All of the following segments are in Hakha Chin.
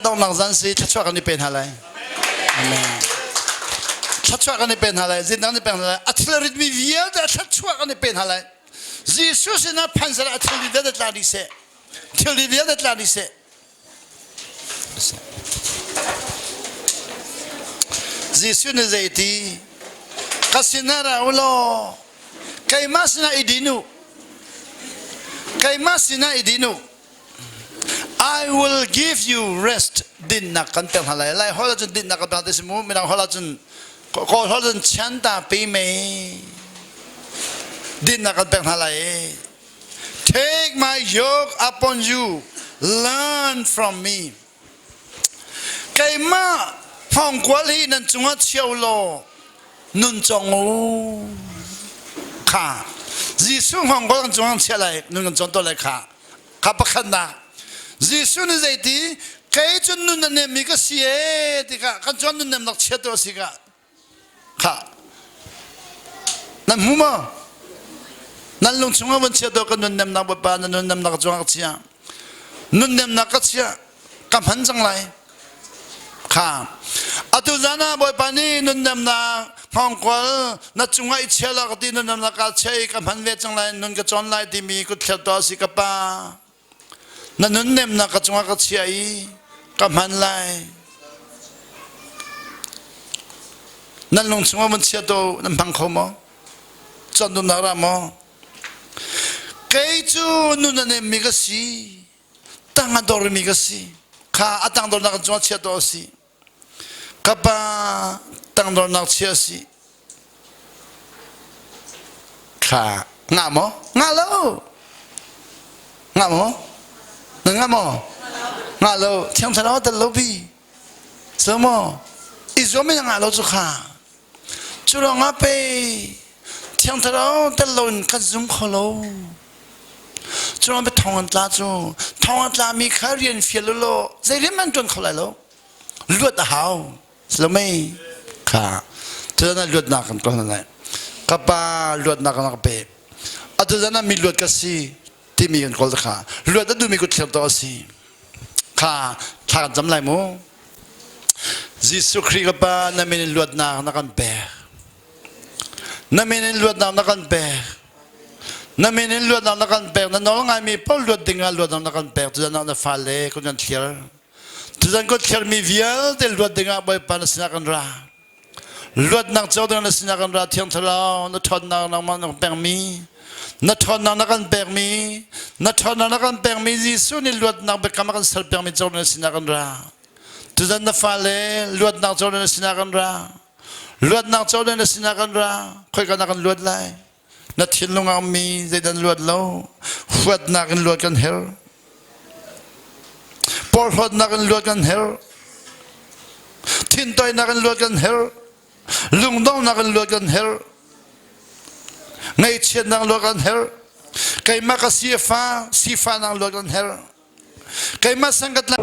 Donghnak zan si thluachuah kan i pe hna lai. Amen. Thluachuah kan i pe hna lai. Zindan i pe hna lai. A thilrit mi vialte thluachuah kan i pe hna lai. Jesuh sinah phan seh a thilri vialte tla dih seh. Thilri vialte tla dih seh. Jesuh nih zeiti ka sinah ra u law keimah sinah i din u. Keimah sinah i din u. I will give you rest dinnak kan pek hna lai. Lai holh ahcun dinnak kan pek hna ti si mu. Mirang holh ahcun Kawl holh cun chianta pe me dinnak kan pek hna lai. Take my yoke upon you, learn from me. Keimah hngawngkual hi nan cungah chia u law nun cong u. Kha Jesuh hngawngkual kan cungah chia lai, nun kan cawn to lai kha. Kha pakhatnak Jesuh nih zeiti kei cu nun a nemmi ka si ee tikah kan cuan nun nemnak chia tu a si ka kha nan hmu maw nan lung chungah vun chia to ka nun nemnak Bawipa na nun nemnak cungah ka chia nun nemnak ka chia ka hman cang lai kha atu zan ah Bawipa nih nun nemnak hngawngkual na cungah i chia la ka ti nun nemnak ka chia i ka hman ve cang lai nun ka cawn lai timi kut thler to a si ka pa na nun nemnak ka cungah ka chia i ka hman lai nan lung chungah vun chia to nan hmang kho maw cawn duhnak ra maw kei cu nun a nemmi ka si tang a dormi ka si kha a tangdornak kan cungah chia to a si Ka pa tangdornak chia si. Thla ngah maw? Ngah lo. Ngah maw? Na ngah maw? Ngah lo. Thiang thlarau tel lo bi. So maw? I zuam in ngah lo cu kha. Cu ruangah pe Thiang Thlarau tel loin kan zum kho lo. Cu ruangah thong an tla cu thong an tlami kha rian fial u law zei rian man ṭuan kho lai lo. Luat a hau. Si lo mei? Kha. Tuzan ah luatnak kan kawl hna lai. Ka pa luatnak kan rak pe. Atuzan ah mi luat ka si timi kan kawl kha. Luat a duhmi kut thlir to a si. Kha thla kan cam lai mu. Jesuh Khrih ka Pa na min in luatnak na kan pek. Na min in luatnak na kan pek. Na min in luatnak na kan pek. Na nawl ngaimi paoh luat ding ah luatnak na kan pek. Tuzan ah na fale kun kan thlir. Tuzan kun thirmi vialte luat ding ah Bawipa na sinah kan ra. Luatnak co ding na sinah kan ra. Thiang Thlarau na ṭhawnnak nangmah na pekmi na ṭhawnnak na kan pekmi na ṭhawnnak na kan pekmi Jesuh nih luatnak biakam a kan ser pekmi co na sinah kan ra. Tuzan na fale luatnak co na sinah kan ra. Luatnak co na sinah kan ra. Khoika na kan luat lai? Na thinlung ah ummi zeidah luat lo? Huatnak in luat kan herh. Porhlawtnak in luat kan herh. Thintoinak in luat kan herh. Lungdonghnak in luat kan herh. Ngaihchiatnak luat kan herh. Keimah ka sifa, sifahnak luat kan herh. Keimah sang ka tla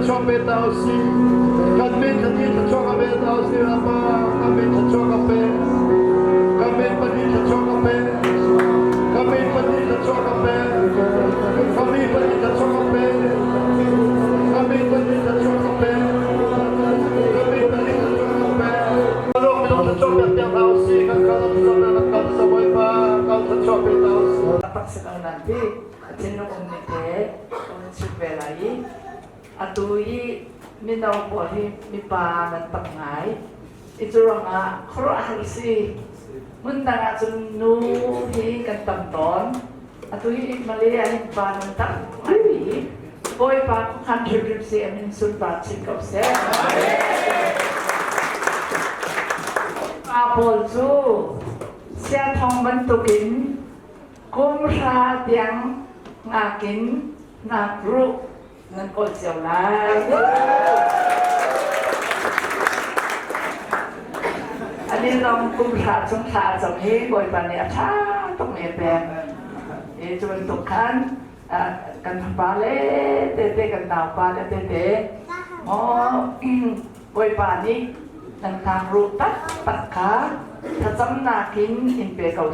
thluachuah pe ta usih. Kan min Pathian thluachuah ka pe ta usih Apa. Kan min thluachuah ka pe. Kan min Pathian thluachuah ka pe. Kan min Pathian thluachuah ka pe. Kan min Pathian thluachuah ka pe. Kan min Pathian thluachuah ka pe. Kan min Pathian thluachuah ka pe. Kalok minung thluachuah pek piak hna usih. Kan kalok thluachuah kan kal sa Bawipa. Kal thluachuah pe ta usih. Tak si ko nan ti thinlung um ni te kan chim ve lai i atu i mino pawl hi mipa nan tam ngai i cu ruangah khuaruahhar si hmun dang ah cun nu hi kan tam tawn atu hi Malay ah hin pa nan tam ngai i Bawipa khuakhan hrimhrim si a min sunpar chin ko seh. Pa pawl cu siathong bantukin Kum hra tiang ngakin ngakruh nan kawl cio lai. Ani zong kum hra chung thla a cam hi Bawipa nih a ṭha tuk mi a pek. I cu bantuk khan kan fapa le tete kan naupa le tete maw Bawipa nih nan tlangruh taktak kha thlacamnak in in pe ko.